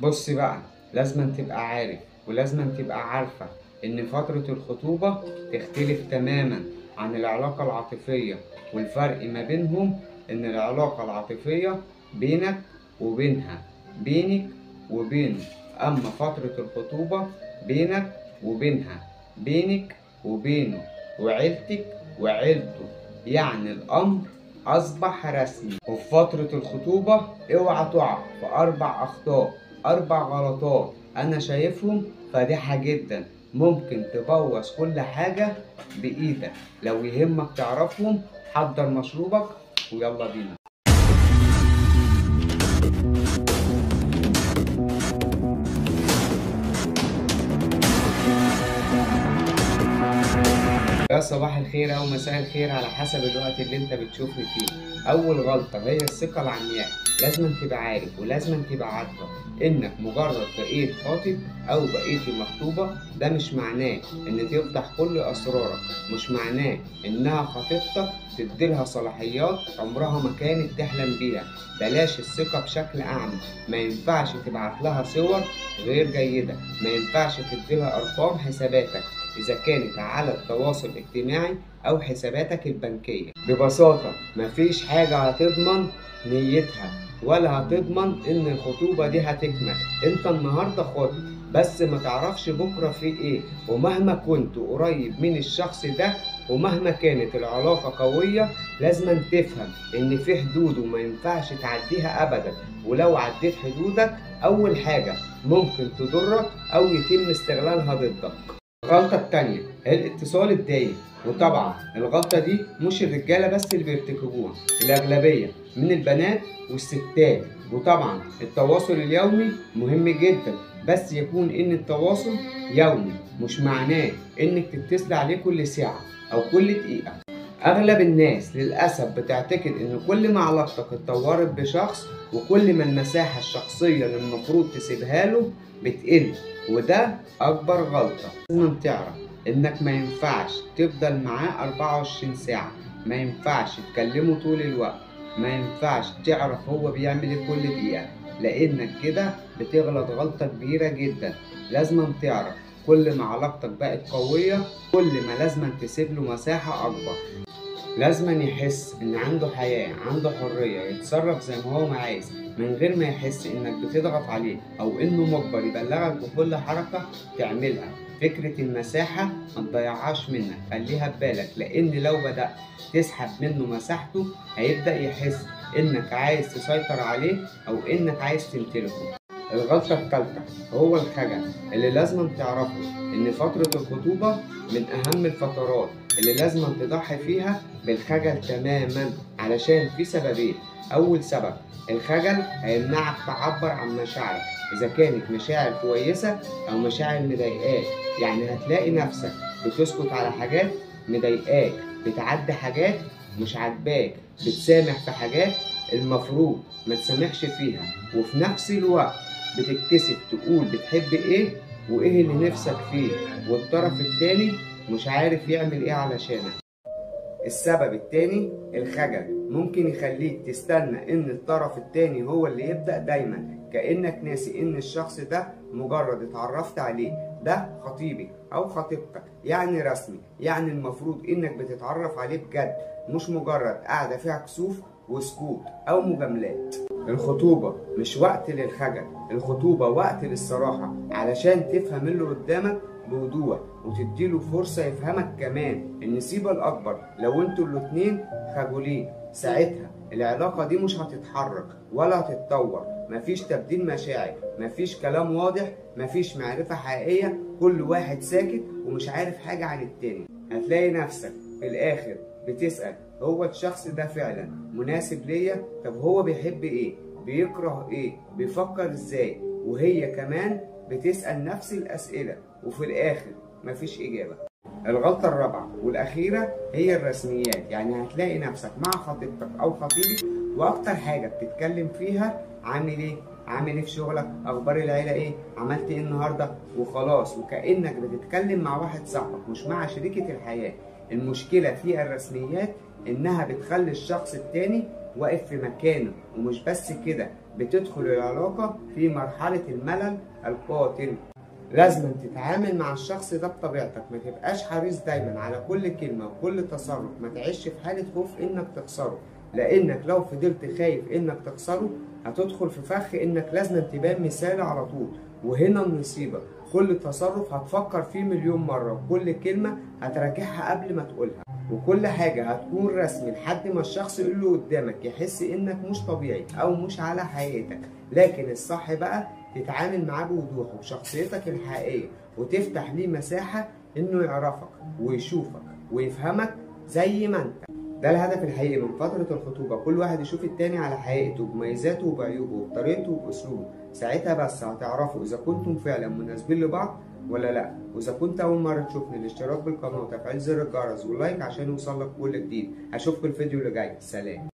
بص بقى، لازم تبقى عارف ولازم تبقى عارفة إن فترة الخطوبة تختلف تماما عن العلاقة العاطفية، والفرق ما بينهم إن العلاقة العاطفية بينك وبينها، بينك وبينه، أما فترة الخطوبة بينك وبينها، بينك وبينه، وعيلتك وعيلته، يعني الأمر أصبح رسمي. وفي فترة الخطوبة اوعى تقع في 4 أخطاء، 4 غلطات أنا شايفهم فادحة جدا ممكن تبوظ كل حاجة بإيدك. لو يهمك تعرفهم حضر مشروبك ويلا بينا. يا صباح الخير أو مساء الخير على حسب الوقت اللي انت بتشوفني فيه. أول غلطة هي الثقة العمياء. لازم تبقى عارف ولازم تبقى عارفة إنك مجرد بقيت خاطب أو بقيت مخطوبة، ده مش معناه إن تفضح كل أسرارك، مش معناه إنها خطيبتك تديلها صلاحيات عمرها ما كانت تحلم بيها. بلاش الثقة بشكل أعمى، ما ينفعش تبعت لها صور غير جيدة، ما ينفعش تديلها أرقام حساباتك إذا كانت على التواصل الاجتماعي أو حساباتك البنكية. ببساطة مفيش حاجة هتضمن نيتها ولا هتضمن إن الخطوبة دي هتكمل. أنت النهاردة خاطب بس ما تعرفش بكرة في إيه، ومهما كنت قريب من الشخص ده ومهما كانت العلاقة قوية لازم تفهم إن في حدود وما ينفعش تعديها أبدا، ولو عديت حدودك أول حاجة ممكن تضرك أو يتم استغلالها ضدك. الغلطة التانية هي الاتصال الدايم، وطبعا الغلطة دي مش الرجالة بس اللي بيرتكبوها، الأغلبية من البنات والستات. وطبعا التواصل اليومي مهم جدا، بس يكون إن التواصل يومي مش معناه إنك تتصل عليه كل ساعة أو كل دقيقة. أغلب الناس للأسف بتعتقد إن كل ما علاقتك اتطورت بشخص وكل ما المساحة الشخصية اللي المفروض تسيبها له بتقل، وده أكبر غلطة. لازم تعرف إنك ما ينفعش تفضل معاه 24 ساعة، ما ينفعش تكلمه طول الوقت، ما ينفعش تعرف هو بيعمل إيه كل دقيقة، لأنك كده بتغلط غلطة كبيرة جدا. لازم تعرف كل ما علاقتك بقت قوية كل ما لازم تسيب له مساحة أكبر، لازم يحس إن عنده حياة، عنده حرية يتصرف زي ما هو ما عايز من غير ما يحس إنك بتضغط عليه أو إنه مجبر يبلغك بكل حركة تعملها. فكرة المساحة ما تضيعهاش منك، خليها ببالك، لأن لو بدأت تسحب منه مساحته هيبدأ يحس إنك عايز تسيطر عليه أو إنك عايز تمتلكه. الغلطة الثالثة هو الخجل، اللي لازم تعرفه إن فترة الخطوبة من أهم الفترات اللي لازم تضحي فيها بالخجل تماما، علشان في سببين. أول سبب، الخجل هيمنعك تعبر عن مشاعرك إذا كانت مشاعر كويسة أو مشاعر مضايقاك، يعني هتلاقي نفسك بتسكت على حاجات مضايقاك، بتعدي حاجات مش عاجباك، بتسامح في حاجات المفروض ما تسامحش فيها، وفي نفس الوقت بتتكسف تقول بتحب ايه وايه اللي نفسك فيه، والطرف التاني مش عارف يعمل ايه علشانك. السبب التاني، الخجل ممكن يخليك تستنى ان الطرف التاني هو اللي يبدأ دايما، كأنك ناسي ان الشخص ده مجرد اتعرفت عليه، ده خطيبك او خطيبتك، يعني رسمي، يعني المفروض انك بتتعرف عليه بجد، مش مجرد قاعدة فيها كسوف وسكوت او مجاملات. الخطوبة مش وقت للخجل، الخطوبة وقت للصراحة علشان تفهم اللي قدامك بوضوح وتديله فرصة يفهمك كمان. النسيبة الأكبر لو انتوا الاتنين خجولين ساعتها العلاقة دي مش هتتحرك ولا هتتطور، مفيش تبديل مشاعر، مفيش كلام واضح، مفيش معرفة حقيقية، كل واحد ساكت ومش عارف حاجة عن التاني. هتلاقي نفسك في الآخر بتسأل هو الشخص ده فعلا مناسب ليا؟ طب هو بيحب ايه؟ بيكره ايه؟ بيفكر ازاي؟ وهي كمان بتسأل نفس الأسئلة وفي الآخر مفيش إجابة. الغلطة الرابعة والأخيرة هي الرسميات، يعني هتلاقي نفسك مع خطيبتك أو خطيبك وأكتر حاجة بتتكلم فيها عامل إيه؟ عامل إيه في شغلك؟ أخبار العيلة إيه؟ عملت إيه النهاردة؟ وخلاص، وكأنك بتتكلم مع واحد صاحبك مش مع شريكة الحياة. المشكلة في الرسميات إنها بتخلي الشخص التاني واقف في مكانه. ومش بس كده، بتدخل العلاقة في مرحلة الملل القاتل. لازم تتعامل مع الشخص ده بطبيعتك، ما تبقاش حريص دايما على كل كلمة وكل تصرف، ما تعيش في حالة خوف انك تخسره، لانك لو فضلت خايف انك تخسره هتدخل في فخ انك لازم تبان مثالي على طول، وهنا النصيبة. كل تصرف هتفكر فيه مليون مرة، وكل كلمة هتراجعها قبل ما تقولها، وكل حاجة هتكون رسمي لحد ما الشخص اللي قدامك يحس انك مش طبيعي او مش على حقيقتك. لكن الصح بقى تتعامل معاه بوضوح وبشخصيتك الحقيقية، وتفتح ليه مساحة انه يعرفك ويشوفك ويفهمك زي ما انت. ده الهدف الحقيقي من فترة الخطوبة، كل واحد يشوف التاني على حقيقته بمميزاته وبعيوبه وبطريقته وبأسلوبه. ساعتها بس هتعرفوا إذا كنتم فعلا مناسبين لبعض ولا لأ. وإذا كنت أول مرة تشوفني، الاشتراك بالقناة وتفعيل زر الجرس واللايك عشان يوصلك كل جديد. أشوفكم الفيديو اللي جاي، سلام.